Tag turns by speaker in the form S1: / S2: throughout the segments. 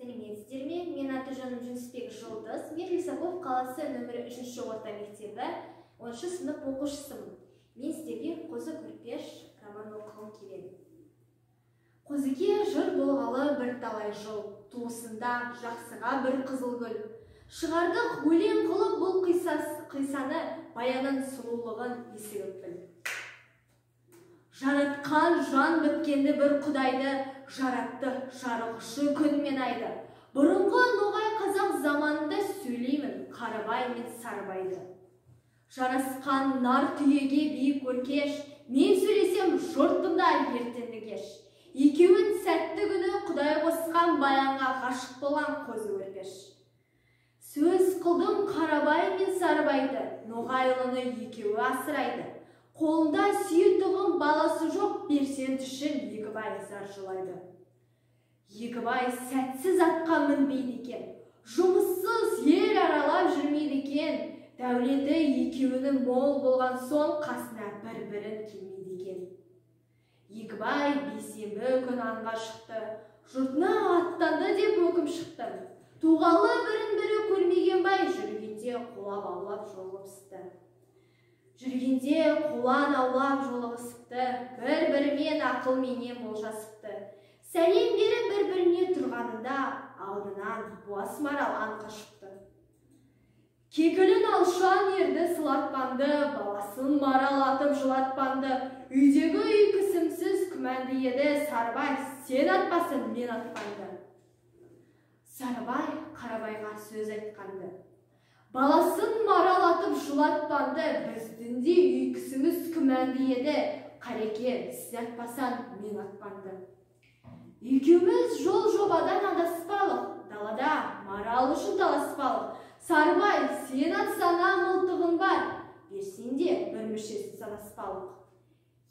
S1: Сәлеметсіздер ме? Мен аты жөнім Жүнісбек Жұлдыз. Мен Лисаков қаласы нөмірі 3 орта мектебі 10 сынып оқушысымын. Мен сіздерге Қозы Көрпеш романын оқығым келеді. Қозыке жыр болғалы бірталай жыл, туысында жақсыға бір қызыл гүл. Шығардық өлең қылып бұл қисаны, баянын сұлулығын есігіп біл. Жаратқан жан біткенді бір құдайды, жаратты жарығышы күн мен айды. Бұрынғы ноғай қазақ заманында сөйлеймін Қарабай мен Сарыбайды. Жарасқан нар түйеге биік өркеш, мен сөйлесем жұрт тыңдар ертеңді кеш. Екеуін сәтті күні құдай қосқан баянға ғашық болған Қозы Көрпеш. Сөз қылдым Қарабай мен Сарыбайды, ноғайлыны екеуі асырайды. Қолында сүйетұғын баласы жоқ, перзент үшін екі бай зар жылайды. Екі бай сәтсіз атқа мінбейді екен, жұмыссыз ел аралап жүрмейді екен. Дәулеті екеуінің мол болған соң қасына бір-бірін келмейді екен. Екі бай бейсенбі күн аңға шықты, жұртына аттанды деп өкім шықты. Туғалы бірін-бірі көрмеген бай жүргенде қолап аулап жолығысты. Жүргенде қолан аулап жолығысыпты, бір-бірімен ақылменен болжасыпты. Сәлем беріп бір-біріне тұрғанында алдынан буаз марал аңға шықты. Кекілін алшан ерді сылатпанды, баласын марал атып жылатпанды. Үйдегі үй кісімсіз күмәнді еді, Сарыбай сен атпасын, мен атпанды. Сарыбай Қарабайға сөз айтқанды. Баласын марал атып жылатпанды, біздің де үй кісіміз күмәнді еді, Қареке, сіз атпасан, мен атпанды. Екеуміз жол жобадан адаспалық, далада марал үшін таласпалық. Сарыбай, сен атсана мылтығын бар, берсең де бір мүшесін санаспалық.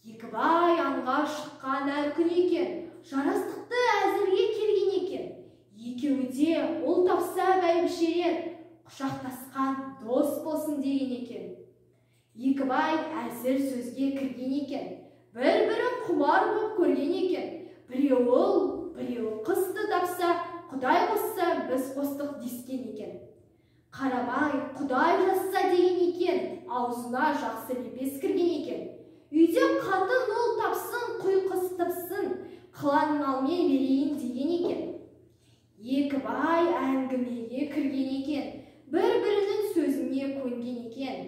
S1: Екі бай аңға шыққан әр күн екен, жарастықты әзірге келген екен. Екеуі де ұл тапса бәйбішелер, құшақтасқан дос болсын деген екен. Екі бай әзір сөзге кірген екен, бір-бірін құмар боп көрген екен. Біреуі ұл, біреуі қызды тапса, құдай қосса, біз қостық дескен екен. Қарабай құдай жазса деген екен, аузына жақсы лепес кірген екен. Үйде қатын ұл тапсын, құй қыз тапсын, қылаң малмен берейін деген екен. Екі бай әңгімеге кірген екен, бір-бірінің сөзіне көнген екен.